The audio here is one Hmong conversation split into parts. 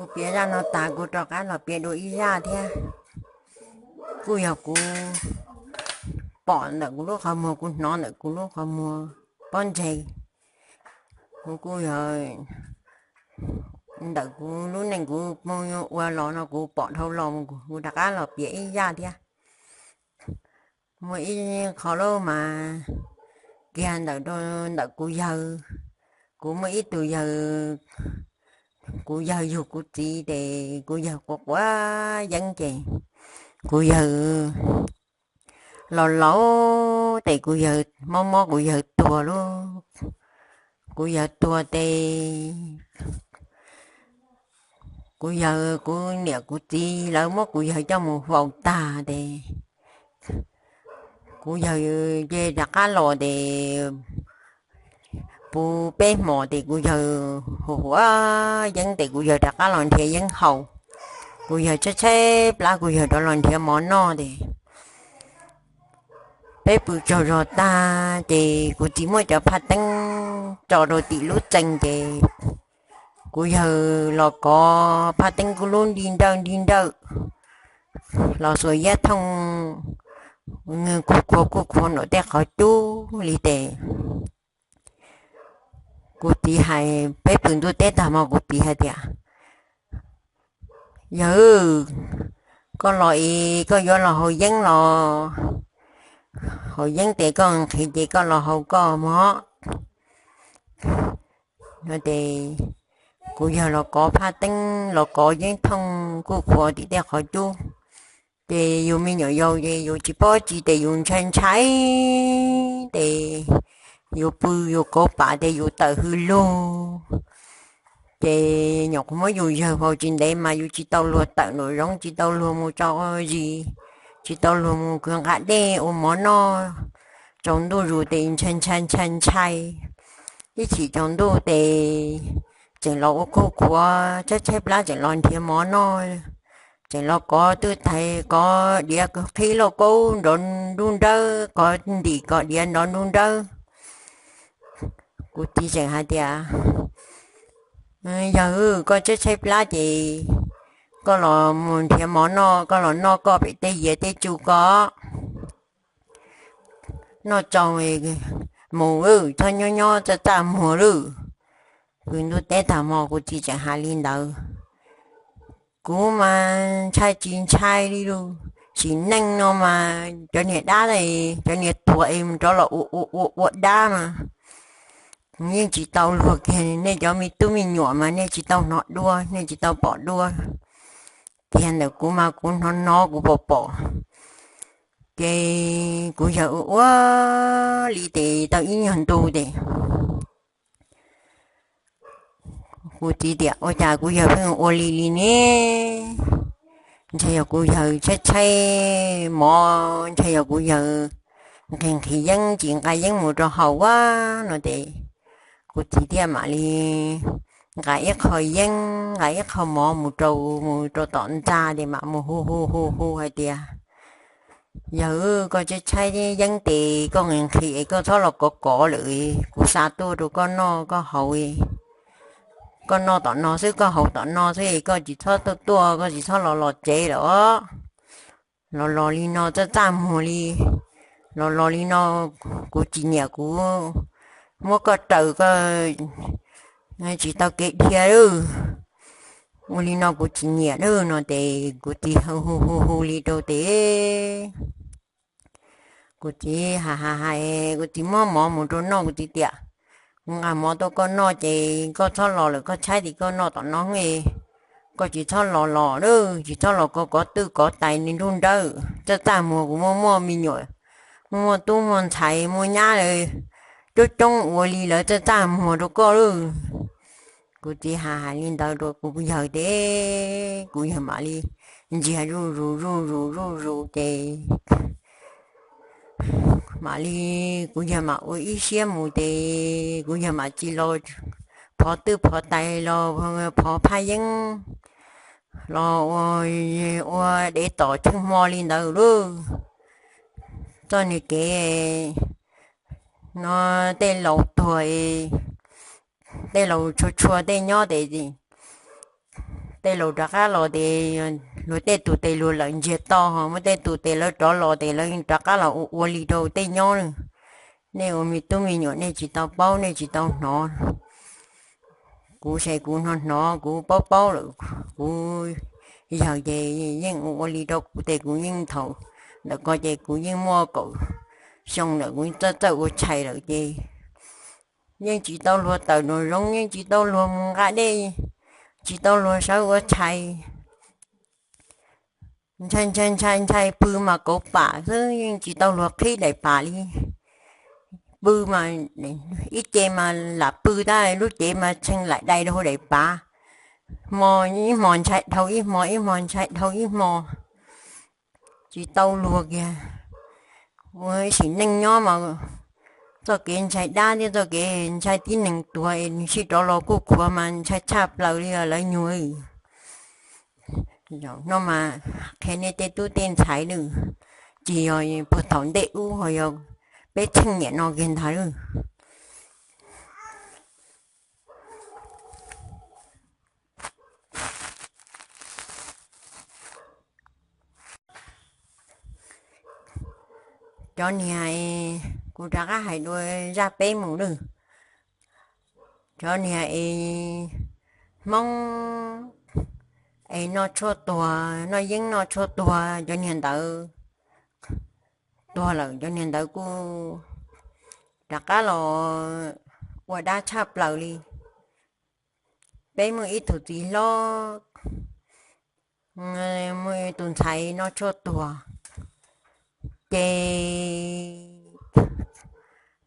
Kuv piav zaj no tas kuv rov qab los piav dua ib zaj thiab. Kuj yog kuv pom ntawm kuv lub qhov muag, kuv hnov ntawm kuv lub qhov muag pob ntseg. Kuv kuj yog ntawm kuv lub neej kuv ua los no kuv pom dhau los mus, kuv rov qab los piav ib zaj thiab. Muaj ib qho lub mas kiag ntawm, ntawm kuv yawg. Kuv muaj ib tug yawg, kuv yawg yug kuv txiv ces kuv yawg quav quav yeeb ces kuv yawg los laus ces kuv yawg mob mob kuv yawg tuag lauj. Kuv yawg tuag ces kuv yawg, kuv niam kuv txiv lawv muab kuv yawg coj mus faus tag ces kuv yawg ces rov qab los ces puv peb hmos ces kuv yawg hu hu yeeb ces kuv yawg rov qab los nrhiav yeeb haus. Kuv yawg tshaib tshaib plab kuv yawg rov los nrhiav mov noj ces peb pw tsaug zog tag ces kuv txiv muab cov phaj teeb tso rau tim lub txee ces kuv yawg los kov phaj teeb kuj lub nti nrawj nti nrawj los xuas yab thooj kuj khuav kuj khuav nram tej qhov cub li ces kuv txiv hais, peb pw ntuj teb tag hmo kuv txiv hais tias, yawg, koj los es koj yuav los haus yeeb los? Haus yeeb ces koj nqhis ces koj los haus koj mog. No ces kuv yawg los kov phaj teeb los kov yeeb thooj kuj khuav tim tej qhov cub. Ces yus me nyuam yaus ces yus tsis paub tsi ces yus ntshai ntshai ces yus pw yus kauv pam ces yus tawm hws lug. Ces nyuam qhuav muab yus yawg faus tsis ntev mas yus tsis tau luag tawm nraum zoov, tsis tau luag mus tso zis, tsis tau luag mus kwv nqa dej ua mov noj. Tsaus ntuj zus ces ntshai ntshai ntshai ntshai. Ib chim tsaus ntuj ces tseem los ua kuj khuav tshaib tshaib plab tseem los nrhiav mov noj, tseem los kov twj tais kov diav qhib lauj kaub nrov nruj nrawb, kov ntim kov diav nrov nruj nrawb. Kuv txiv tseem hais tias, yawg, koj tshaib tshaib plab ces koj los mus nrhiav mov noj, koj los noj koj pem tej yias tej tsu koj noj tsau mus, txhob nyob nyob txaj txaj muag lawm. Pw ntuj teb tag hmo kuv txiv tseem hais li ntawd. Kuv mas ntshai tsis ntshai li lus, sim neej no mas cov niag dab, cov niag tuag es mus rov los ua ua ua dab mas yeej tsis tau luag kiag. Nej cov me tub me nyuam mas nej tsis tau hnov dua, nej tsis tau pom dua. Tiag ntawm kuv mas kuv hnov hnov kuv pom pom. Ces kuv yawg ua ua li ces tau ib nyuag ntu ces kuv txiv tias, ua cas kuv yawg pheej ua li li ne? Ntshai yog kuv yawg tshaib tshaib mov, ntshai yog kuv yawg nqhis nqhis yeeb tsis nqa yeeb mus rau haus a no ces kuv txiv thiaj mam li nqa ib qho yeeb nqa ib qho mov mus rau, mus rau tom ntxa ces mam mus hu hu hu hu hais tias, yawg, koj tshaib tshaib yeeb ces koj nqhis nqhis es koj txhob los kov kov lawm, kuv xa tuaj rau koj noj koj haus. Koj noj tom no xwb, koj haus tom no xwb, koj tsis txhob tuaj tuaj, koj tsis txhob los los tsev lawm os. Los los li no txaj txaj muag li, los los li no kuv tsis nyiam, kuv muab koj raws koj tsis tau kev dhia lawm. Ua li no kuv tsis nyiam lawm no ces kuv txiv hu hu hu li rau ces kuv txiv hais hais hais, kuv txiv muab mov mus rau noj, kuv txiv tias, kuv nqa mov tuaj koj noj ces koj txhob los lawm, koj tshaib ces koj noj tom no, koj tsis txhob los los lawm, tsis txhob los kov kov twj kov tais nruj nrawb, txaj txaj muag, kuv muaj muaj me nyuam, muaj muaj tub muaj ntxhais muaj nyab lawm, coob coob ua li lawv txaj txaj muag rau koj lawm. Kuv txiv hais hais li ntawd rau kuv yawg ces kuv yawg mam li ntsiag zuj zus zuj zus zuj zus ces mam li kuv yawg mam ua ib siab mus ces kuv yawg mam tsis los phov twj phov tais los phov phaj yeeb los ua dev tom tsheej hmo li ntawd lawm. Txoj niag kev no tej laus tuag, tej laus tshua tshua tej nyob ces tej laus rov qab los ces luag tej tus tes luag lawm ntsiag to, ho muaj tej tus tes lawv rov los ces lawv rov qab los ua ua li rau tej nyob na. Nej ua me tub me nyuam nej tsis tau paub nej tsis tau hnov. Kuv ces kuv hnov hnov kuv paub paub lawm, kuv yawg ces yeej ua ua li rau kuv ces kuv yeej thaum ntawm ko ces kuv yeej muaj kaum xyoo lawm kuv txawj txawj ua tshais lawm ces yeej tsis tau luag tawm nraum zoov, yeej tsis tau luag mus nqa dej, tsis tau luag sawv ua tshais. Ntshai ntshai ntshai ntshai pw mas kauv pam xwb, yeej tsis tau luag qhib daim pav li. Pw mas ib ce mas lam pw tab lub cev mas tshee laim dai rau hauv daim pav. Hmo ib hmo ntshai dhau ib hmo, ib hmo ntshai dhau ib hmo, tsis tau luag kiag. Ua sim neej nyob mas txoj kev ntshai dab thiab txoj kev ntshai tib neeg tuag es nws sij rov los kuj khuav mas ntshai tshaj plaws li lawv nyuag. No mas qhia nej tej tub tej ntxhais lawm, tsis yog puag thaum ntej ub ho yog peb txheej niam no kiag ntag lawm. Cov niag, kuv rov qab hais dua zaj peb mus lawm. Cov niag es Hmoob es noj tshuaj tuag, noj yeeb noj tshuaj tuag, cov niag ntawd tuag lawm, cov niag ntawd kuj rov qab los ua dab tshaj plaws li. Peb muaj ib tug txiv hlob, muaj tus ntxhais noj tshuaj tuag, ces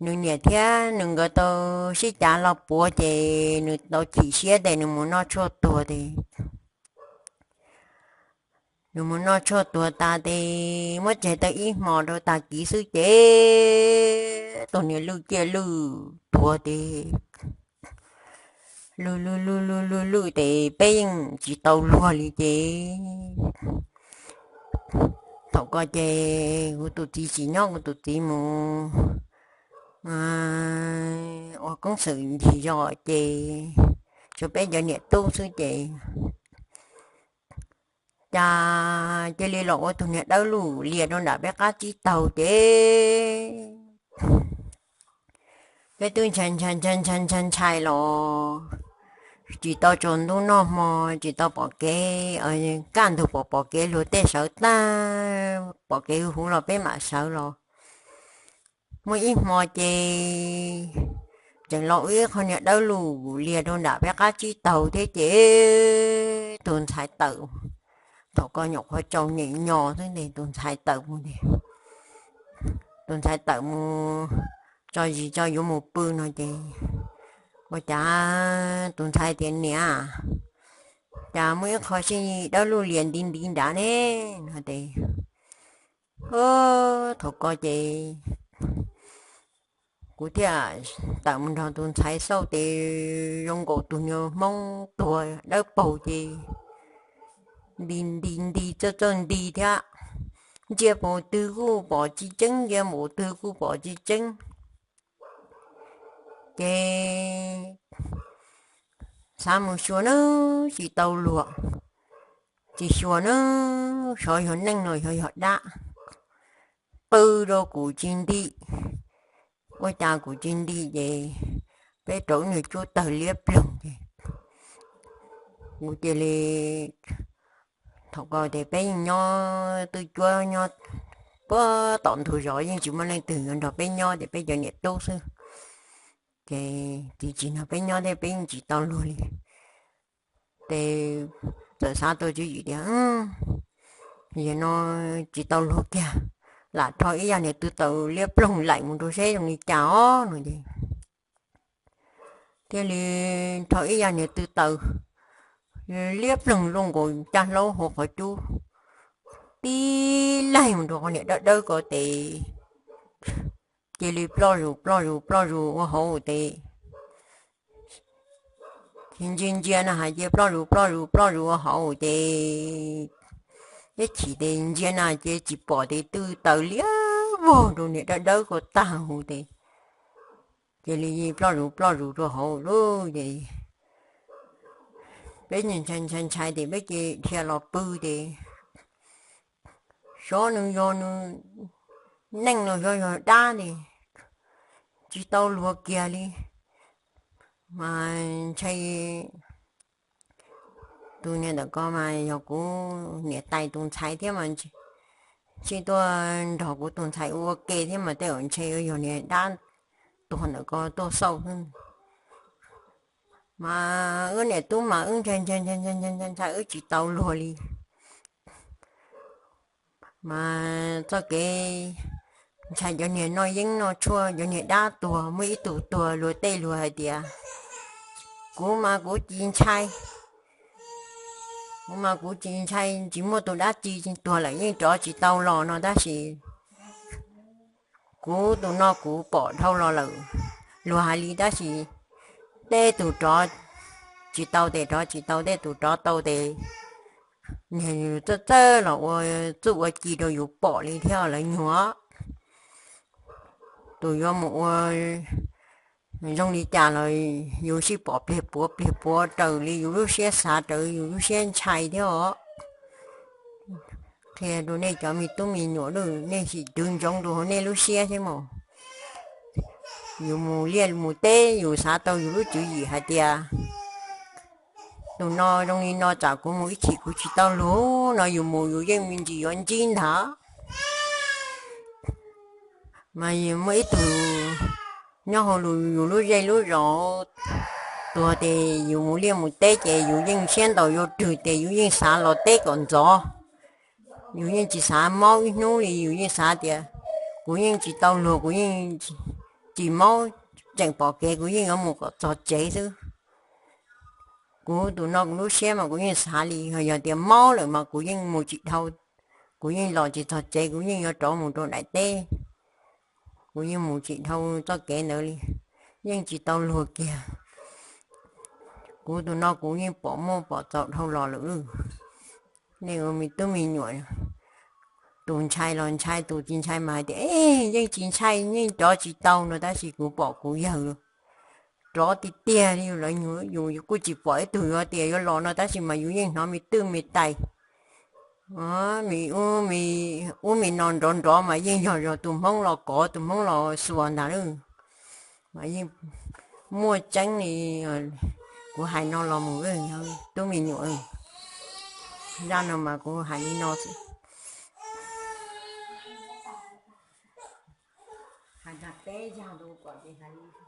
nws niam thiab nws nkawd tau sib cav los puav ces nws tau chim siab ces nws mus noj tshuaj tuag ces nws mus noj tshuaj tuag tas ces muab tseg tau ib hmo rau tag kis xwb ces tus niag lwj ciaj lwj tuag ces lwj lwj lwj lwj lwj lwj ces peb yeej tsis tau luag li ces thaum ko ces kuv tus txiv tsis nyob, kuv tus txiv mus ua koob xwm ncig zos ces tshuav peb cov niam tub xwb ces cas cia li los ua tus niag dawb luj lias rau nram peb qab tsib taug ces peb twb ntshai ntshai ntshai ntshai ntshai ntshai los tsis tau tsaus ntuj noj hmo, tsis tau pom kev, kaj ntug pom pom kev luag tej sawv tag, pom kev huv huv los peb mam sawv los. Muaj ib hmo ces tseem los ua ib qho niag dawb luj lias rau nram peb qab tsib taug thiab ces tus ntxhais tawm, thaum ko nyuam qhuav tsaus nyem nyos xwb ces tus ntxhais tawm mus, tus ntxhais tawm mus tso zis tso yuav mus pw no ces ua cas tus ntxhais tias niam, cas muaj ib qho sij dawb luj lias nti nti nrad ne no ces thaum ko ces kuv thiaj tawm mus nrog tus ntxhais xauj ces zoo nkaus tus niag Hmoob tuag dawb paug ces nti nti nti txawj txawj nti thiab, ntsia npaum twg kuj pom tsis tseeb, ntsia npaum twg kuj pom tsis tseeb. Ces xav mus xyuas nab tsis tau luag, tsis xyuas nab xyov yog neeg los xyov yog dab, qw rau kuj tsis nti, ua cas kuj tsis nti ces peb rau niag cuab tawg liab ploog ces kuv cia li, thaum ko ces peb yeej nyob twj cuab nyob puag tom ntug zos, yeej tsis muaj leej twg yuav nrog peb nyob ces peb cov niam tub xwb. Ces txiv tsis nrog peb nyob thiab peb yeej tsis tau luag li. Ces txawm xav tau tswv yim tias, yog no tsis tau luag kiag, lam rho ib yam niag tw taws liab ploog laim mus rau seb zoo li cas os no ces thiaj li rho ib yam niag tw taws liab ploog luaj nkaus caj hlaub hauv qhov cub, tib laig mus rau qhov niag dawb dawb ko ces cia li ploj zus ploj zus ploj zus ua hauv ces ntsia ntsia na has ces ploj zus ploj zus ploj zus ua hauv ces ib chim ces ntsia na ces tsis pom ces tw taws liab vog rau niag dawb dawb ko tag huv ces cia li ploj zus ploj zus rau hauv lawm ces peb ntshai ntshai ntshai ces peb ces dhia los pw ces xyov nws yog nws neej los yog yog dab ces tsis tau luag kiag li. Mas ntshai tus niag ntawm ko mas yog kuv niam tais tus ntxhais thiab mas tsis tuaj nrog kuv tus ntxhais ua ke thiab mas tej zaum ntshe yog niag dab tuag ntawm ko tuaj xauj xwb. Mas wb niam tub mas wb ntshai ntshai ntshai ntshai ntshai ntshai wb tsis tau luag li. Mas txoj kev ntshai cov niag noj yeeb noj tshuaj, cov niag dab tuag, muaj ib tug tuag luag tej luag hais tias, kuv mas kuv tsis ntshai, kuv mas kuv tsis ntshai, tsis muaj tus dab tsi tuag lawm yeej rov tsis tau los no tab sis kuv tus no kuv pom dhau los lawm. Luag hais li tab sis tej tus rov tsis tau tes rov tsis tau, tej tus rov tau tes niag txawj txawj los ua txuj ua ci rau yus pom li thiab lawv nyuag. Tus yuav mus ua zoo li cas los yus sij pom pliag puav pliag puav raws li yus lub siab xav, raws yus lub siab ntshai thiab os. Qhia rau nej cov me tub me nyuam lawm, nej sim twv ntsoov rau hauv nej lub siab thiab mas. Yus mus liaj mus teb yus xav tau yus lub tswv yim hais tias tus no zoo li no tsam kuv mus ib chim kuv tsis tau luag no yus mus yus yeej me ntsis yuav ntsib ntag. Mas muaj ib tug nyob hauv yus lub zej lub zos tuag ces yus mus liaj mus teb ces yus yeej siab ntaus yuav rwg ces yus yeej xav los teb kom ntxov. Yus yeej tsis xav maub ib hnub li, yus yeej xav tias kuv yeej tsis tau luag, kuv yeej tsis maub, tseem pom kev kuv yeej yuav mus kom txog tsev xwb. Kuv tus no kuv lub siab mas kuv yeej xav li yog tias maub lawm mas kuv yeej mus tsis dhau, kuv yeej los tsis txog tsev, kuv yeej yuav rov mus rau daim teb. Kuv yeej mus tsis dhau txoj kev ntawd li, yeej tsis tau luag kiag. Kuv tus no kuv yeej pom muaj pom txaus dhau los lawm. Nej ua me tub me nyuam, tus ntshai los ntshai, tus tsis ntshai mas hais tias yeej tsis ntshai, yeej rov tsis tau no tab sis kuv pom kuv yawg rov tiag tiag li. Lawv nyuag yus kuj tsis pom ib tug yuav tias yuav los no tab sis mas yus yeej hnov me twj me tais, me ub me no nrov nrov mas yeej yog yog tus Hmoob los kov, tus Hmoob los xuas ntag lawm. Mas yeej muaj tseeb li kuv hais no los mus, tub me nyuam, zaj no mas kuv hais li no xwb. Hais tag peb zaj rau kom ces hais li